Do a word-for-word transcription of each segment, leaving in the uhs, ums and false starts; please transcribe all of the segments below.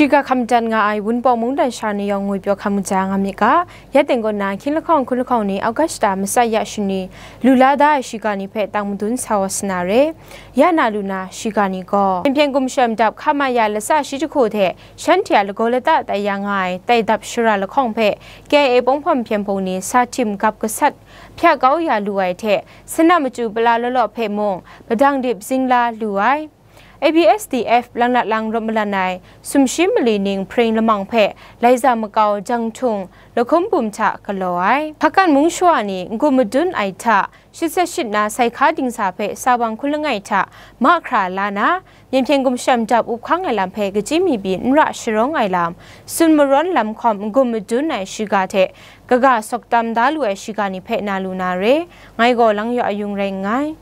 Shiga hkam dat nga ai Wunpawng mungdan sha ni yawng ngwi pyaw hkam kaja nga myit ga, ya teng kaw na hkying lahkawng hkun lahkawng ni Augusta matsat ya shani lu la da ai shiga ni hpe tang madun sa wa sa na re. Ya na lu na shiga ni gaw, Myen Hpyen Gumshem Dap hkama ya latsa shi jahku hte shanhte a lagaw lata tai ya nga ai tai dap shara lahkawng hpe K I A Pawng Hpawm Hpyen Hpung ni sa htim gap gasat hpyak kau ya lu ai hte, Sanam Machyu Pala Law Law hpe mung padang dip zing la lu ai. A B S D F Langnat Lang rawt malan ai sumshi mali ning hpring lamang hpe laiza makau jang htung lahkum bum hta galaw ai. Hpakan mung shawa ni n-gun madun ai hta, shit set shit na sai hka dingsa hpe sa bang hkun langai hta mahkra la na, Myen Hpyen Gumshem Dap up hkang ai lam hpe kachyi mi pyi n ra sharawng ai lam, tsun marawn lam hkawm n-gun madun ai shiga hte kaga sawk tam da lu ai shiga ni hpe na lu na re, ngai gaw Lang Yaw Ayung rai nngai.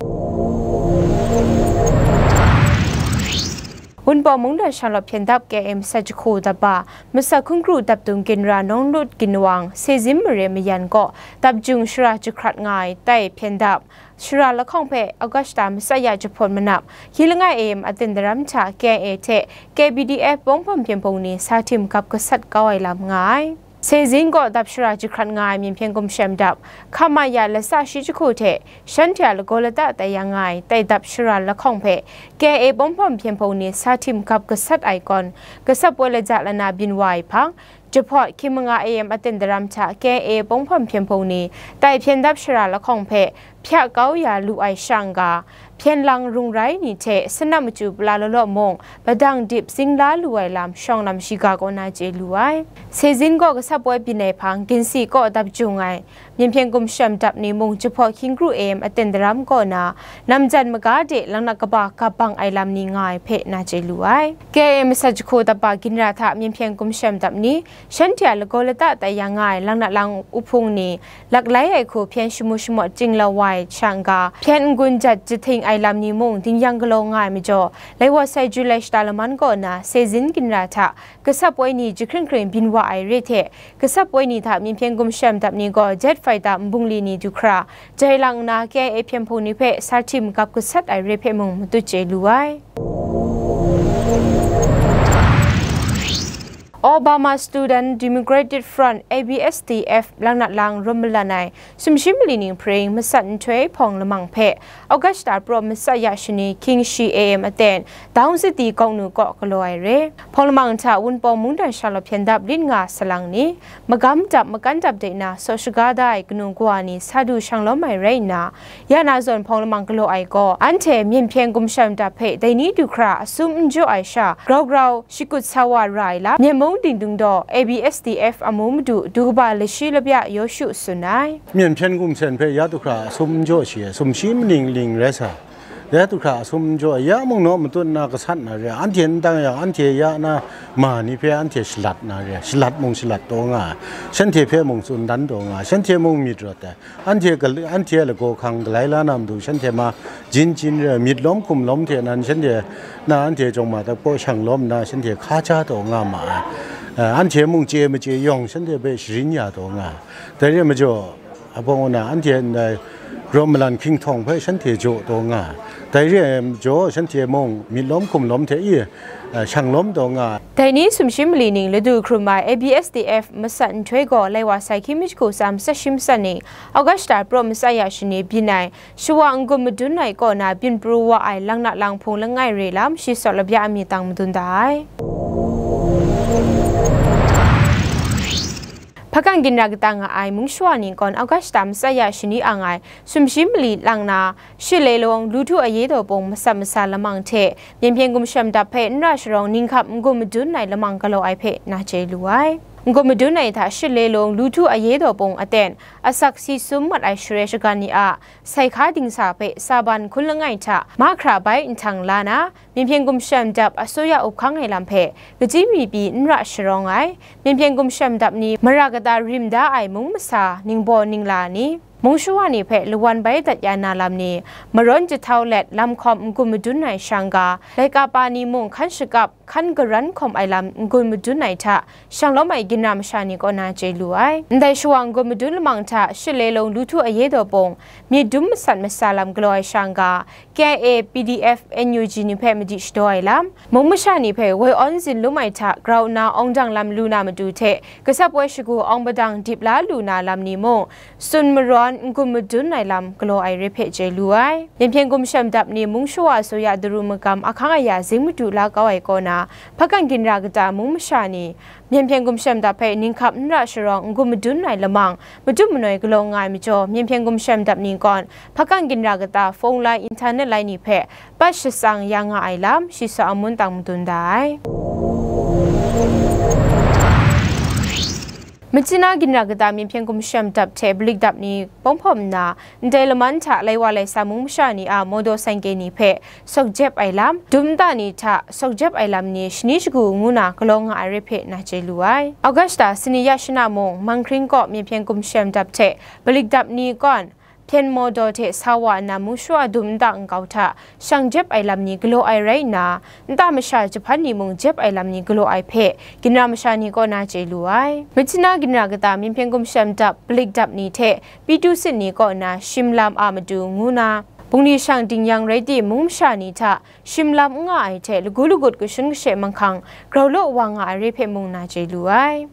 Wunpawng mungdan sha lawp hpyen dap K I A matsat jahku dap ba, matsat hkun kru dap dung ginra Nawng Lut Ginwang, Sezin mare mayan kaw dap jung shara jahkrat nga ai tai hpyen dap shara lahkawng hpe Augusta matsat ya jahpawt manap, hkying langai A M aten daram hta K I A hte K B D F Pawng Hpawm Hpyen Hpung ni sa htim gap gasat kau ai lam nga ai. Sezin kaw dap shara jahkrat nga ai Myen Hpyen Gumshem Dap hkama ya latsa shi jahku hte shanhte a lagaw lata tai ya nga ai tai dap shara lahkawng hpe K I A Pawng Hpawm Hpyen Hpung ni sa htim gap gasat ai kawn, gasat poi laja lana byin wa ai hpang, jahpawt hkying manga A M aten daram hta K I A Pawng Hpawm Hpyen Hpung ni tai hpyen dap shara lahkawng hpe hpyak kau ya lu ai sha n-ga, hpyen lang rung rai ni hte Sanam Machyu Pala Law Law mung padang dip zing la lu ai lam shawng lam shiga kaw na chye lu ai. Sezin kaw gasat poi byin ai hpang, ginsi kaw dap jung ai Myen Hpyen Gumshem Dap ni mung jahpawt hkying kru A M aten daram kaw na, namjan maga de langnat kaba gap bang ai lam ni nga ai hpe na chye lu ai. K I A matsat jahku dap ba ginra hta Myen Hpyen Gumshem Dap ni, shanhte a lagaw lata tai ya nga ai Langnat Lang up hpung ni, laklai ai hku hpyen shamu shamawt ching lau wa ai sha n-ga, hpyen n-gun jat jahting ai lam ni mung dingyang galaw nga ai majaw, lai wa sai Julai shata laman kaw na Sezin ginra hta gasat poi ni jahkring hkring byin wa ai re hte, gasat poi ni hta Myen Hpyen Gumshem Dap ni gaw jet fighter nbungli ni du hkra jai lang nna, K I A Hpyen Hpung ni hpe sa htim gap gasat ai re hpe mung matut chye lu ai. Obama Student Democratic Front, A B S D F, Langnat Lang rawt malan ai sumshi mali ning hpring matsat nhtoi hpawng lamang hpe Augusta praw matsat ya shani hkying shi A M aten Daung Ziti Gawng Nu kaw galaw ai re. Hpawng lamang hta Wunpawng mungdan sha lawp hpyen dap lit nga salang ni, magam dap makan dap de na saw shaga da ai kanu kawa ni sa du shang lawm ai rai nna, ya na zawn hpawng lamang galaw ai gaw, anhte Myen Hpyen Gumshem Dap hpe dai ni du hkra asum n jaw ai sha, grau grau shakut sa wa ra ai lam, Myen mung dingdung daw A B S D F amu madu du kaba lashi labya Yawshu tsun ai. Myen Hpyen Gumshem hpe ya du hkra asum n jaw shi ai, sumshi maning ling rai sa, ya du hkra asum n jaw ai, ya mung naw matut nna gasat na re, anhte n dang yang, anhte ya na ma ni hpe anhte shalat na re, shalat mung shalat taw nga ai, shanhte hpe mung tsun dan taw nga ai, shanhte mung myit rawt ai, anhte gal-, anhte a lagaw hkang galai la na matu, shanhte ma jin jin re, myit lawm hkum lawm hte nan shanhte na anhte jawng ma tak paw shang lawm nna, shanhte hka ja taw nga ma ai. Eh, anhte mung chye machye yawng shanhte hpe sharin ya taw nga ai. Dai re ai majaw, abawng na anhte ndai rawt malan hkying htawng hpe shanhte jaw taw nga ai. Dai re ai majaw, shanhte mung myit lawm hkum lawm hte i, eh, shang lawm taw nga ai. Dai ni sumshi mali ning ladu hkrum ai A B S D F matsat nhtoi gaw lai wa sai hkying mi jahku tsa matsat shi matsat ni, Augusta praw matsat ya shani byin ai, shawa n-gun madun ai kaw na byin pru wa ai Langnat Lang hpung langai re lam shi saw labya mi tang madun da ai. Hpakan ginra kata nga ai mung shawa ni kawn Augusta matsat ya shani ang ai sumshi mali lang na, Shilelung Lutu Aye Daw Pung matsat matsa lamang hte Myen Hpyen Gumshem Dap hpe n ra sharawng ninghkap n-gun madun ai lamang galaw ai hpe na chye lu ai. N-gun madun ai hta Shilelung Lutu Aye Daw Pung aten asak si sum mat ai share shagan ni a sai hka dingsa hpe sa ban hkun langai hta mahkra bai nhtang la na, Myen Hpyen Gumshem Dap asoya up hkang ai lam hpe kachyi mi pyi n ra sharawng ai, Myen Hpyen Gumshem Dap ni mara kata rim da ai mung masa, ningbaw ningla ni, Mung shawa ni hpe lawan bai dat ya na lam ni marawn jahtau let lam hkawm n-gun madun ai shang ga, laika pa ni mung hkan shakap, hkan garan hkawm ai lam n-gun madun ai hta, shanglawm ai ginra masha ni kaw na chye lu ai. Ndai shawa n-gun madun lamang hta Shilelong Lutu Aye Daw Pung myit dum masat masa lam galaw ai shang ga, K I A, P D F, N U G ni hpe madi shadaw ai lam, mung masha ni hpe woi awn zin lum ai hta grau nna awng dang lam lu na matu hte, gasap woi shagu awng padang dip la lu na lam ni mung, tsun marawn n-gun madun ai lam galaw ai re hpe chye lu ai. Myen hpyen gumshem dap ni mung shawa asuya daru magam ahkang aya zing madu la kau ai kaw na, hpakan ginra kata mung masha ni, myen hpyen gumshem dap hpe ninghkap n ra sharawng n-gun madun ai lamang, madu manoi galaw nga ai majaw, myen hpyen gumshem dap ni kawn, hpakan ginra kata phone lai, internet lai ni hpe pat shatsang ya nga ai lam, shi sa a mun tang madun da ai. Machina ginra kata myen hpyen gumshem dap hte balik dap ni bawng hpawm nna, ndai laman hta lai wa lai sa mung masha ni a mawdaw sangke ni hpe sawk jep ai lam, dum nta ni hta sawk jep ai lam ni shani shagu ngu na galaw nga ai re hpe na chye lu ai. Augusta sini ya shana mung, Manghkring kaw myen hpyen gumshem dap hte balik dap ni kawn, hpyen mawdaw hte sa wa nna mung shawa dum nta nkau hta shang jep ai lam ni galaw ai rai nna, nta masha jahpan ni mung jep ai lam ni galaw ai hpe, ginra masha ni kaw na chye lu ai. Machina ginra kata myen hpyen gumshem dap, balik dap ni hte pitu sit ni kaw na shim lam a matu ngu na, bungli shang ding yang rai tim, mung masha ni hta shim lam n nga ai hte lagu lagut kashun kashe manghkang grau law wa nga ai re hpe mung na chye lu ai.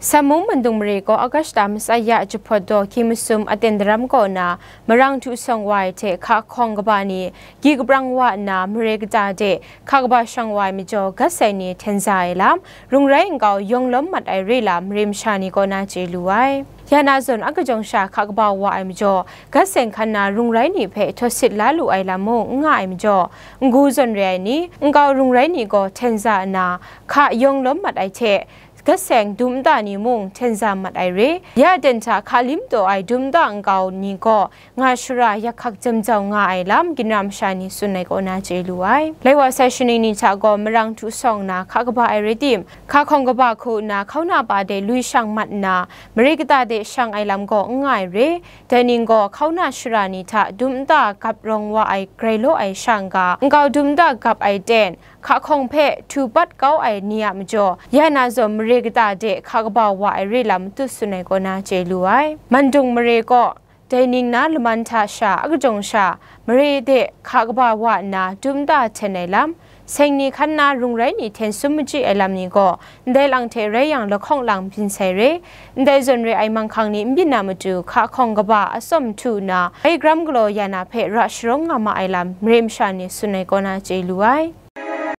Sam mung Mandung mare kaw Augusta masai ya jahpawt daw hkyi masum aten daram kaw na marang htu sawng wa ai hte hka hkawng kaba ni gyi kaprang wa nna, mare kata de hka kaba shang wa ai majaw, gat seng ni hten za ai lam, rung rai nkau yawng lawm mat ai re lam, mare masha ni kaw na chye lu ai. Ya na zawn a kajawng sha hka kaba wa ai majaw, gat seng hkan na rung rai ni hpe htawt sit la lu ai lam mung n nga ai majaw, n-gu zawn re ai ni, nkau rung rai ni gaw hten za nna, hka yawng lawm mat ai hte, gat seng dum nta ni mung hten za mat ai re, ya aten hta hka lim taw ai dum nta nkau ni gaw nga shara yak hkak jam jau nga ai lam, ginra masha ni tsun ai kaw na chye lu ai. Lai wa sai shaning ni hta gaw marang htu sawng na hka kaba ai rai tim, hka hkawng kaba hku nna hkauna pa de lui shang mat nna, mare kata de shang ai lam gaw n nga ai re. Dai ning gaw hkauna shara ni hta dum nta gap rawng wa ai grai law ai shang ga, nkau dum nta gap ai ten, hka hkawng hpe htu pat kau ai ni a majaw, ya na zawn mare kata de hka kaba wa ai re lam matut tsun ai kaw na chye lu ai. Mandung mare kaw, dai ning na laman hta sha a kajawng sha, mare de hka kaba wa nna dum nta hten ai lam, seng ni hkan na rung rai ni hten sum machyi ai lam ni gaw, ndai lang hte rai yang lahkawng lang byin sai re, ndai zawn re ai manghkang ni n byin na matu, hka hkawng kaba atsawm htu nna, bai gram galaw ya na hpe ra sharawng nga ma ai lam, mare masha ni tsun ai kaw na chye lu ai.